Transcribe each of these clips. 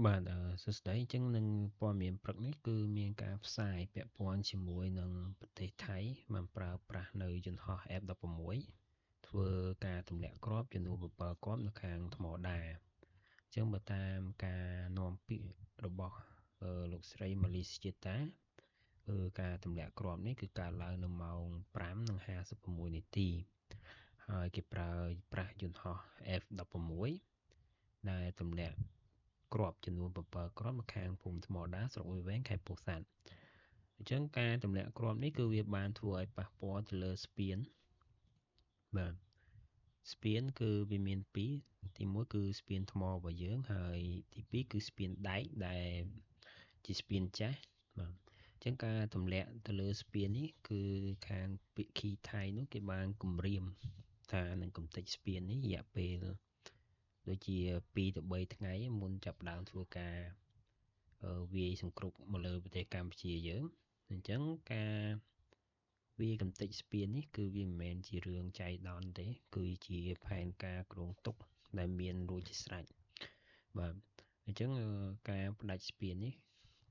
បាទសួស្តីអញ្ចឹងនឹងព័ត៌មានព្រឹកនេះគឺមានការផ្សាយពាក់ព័ន្ធជាមួយនឹងប្រទេសថៃបានប្រើប្រាស់នៅយន្តហោះ F16 ធ្វើការទម្លាក់គ្រាប់ចំនួន7គ្រាប់នៅខាងថ្មដាអញ្ចឹងបើតាមការនាំពាក្យរបស់លោកស្រីម៉ាលីសជាតាគឺការទម្លាក់គ្រាប់នេះគឺកើតឡើងនៅម៉ោង5:56នាទីហើយគេប្រើប្រាស់យន្តហោះ F16 ដែលទម្លាក់គ្រាប់ចំនួន7គ្រាប់នៅខាងភូមិថ្មដាស្រុកវាយវែងខេត្តពោធិ៍សាត់អញ្ចឹងការទម្លាក់គ្រាប់នេះគឺវាបានធ្វើឲ្យប៉ះពាល់ទៅលើស្ពានបាទស្ពានគឺវាមាន2ទី1គឺស្ពានថ្មរបស់យើងហើយទី2គឺស្ពានដែកដែលជាស្ពានចាស់បាទអញ្ចឹងការទម្លាក់ទៅលើស្ពាននេះគឺខាងពិគីថៃនោះគេបានគម្រាមថានឹងកំទេចស្ពាននេះរយៈពេលដូចជា2ទៅ3ថ្ងៃមុនចាប់ផ្ដើមធ្វើការវាយសង្គ្រប់មកលើប្រទេសកម្ពុជាយើងអញ្ចឹងការវាយកំទេចស្ពាននេះគឺវាមិនមែនជារឿងចៃដន្យទេគឺជាផែនការគ្រោងទុកដែលមានរួចជាស្រេចបាទអញ្ចឹងការផ្ដាច់ស្ពាននេះ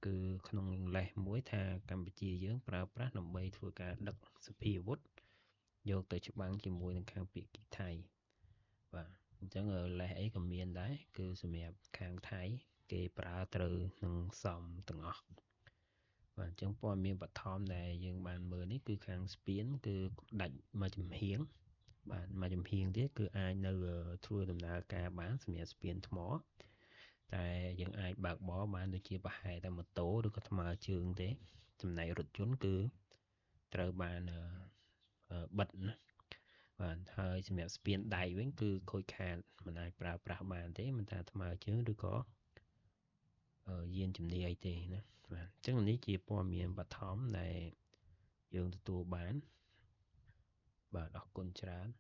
គឺក្នុងលេសមួយថាកម្ពុជាយើងប្រើប្រាស់ដើម្បីធ្វើការដឹកសព្វាវុធយកទៅច្បាំងជាមួយនឹងខាងភាគីថៃបាទអញ្ចឹងលេសអីក៏មានដែរគឺសម្រាប់ខាងថៃគេប្រើត្រូវនឹងសមទាំងអស់បាទអញ្ចឹងព័ត៌មានបឋមដែលយើងបានមើលនេះគឺខាងស្ពានគឺដាច់មួយចំហៀងបាទមួយចំហៀងទៀតគឺអាចនៅធ្វើដំណើរការបានសម្រាប់ស្ពានថ្មតែយើងអាចបើកបរបានដូចជាប្រហែលតែម៉ូតូឬក៏ថ្មើរជើងទេចំណែករថយន្តគឺត្រូវបានបិទណាបាទហើយសម្រាប់ស្ពានដែកវិញគឺខូចខាតមិនអាចប្រើប្រាស់បានទេមិនថាថ្មើរជើងឬក៏យានជំនិះអីទេណាបាទអញ្ចឹងនេះជាព័ត៌មានបឋមដែលយើងទទួលបានបាទអរគុណច្រើន។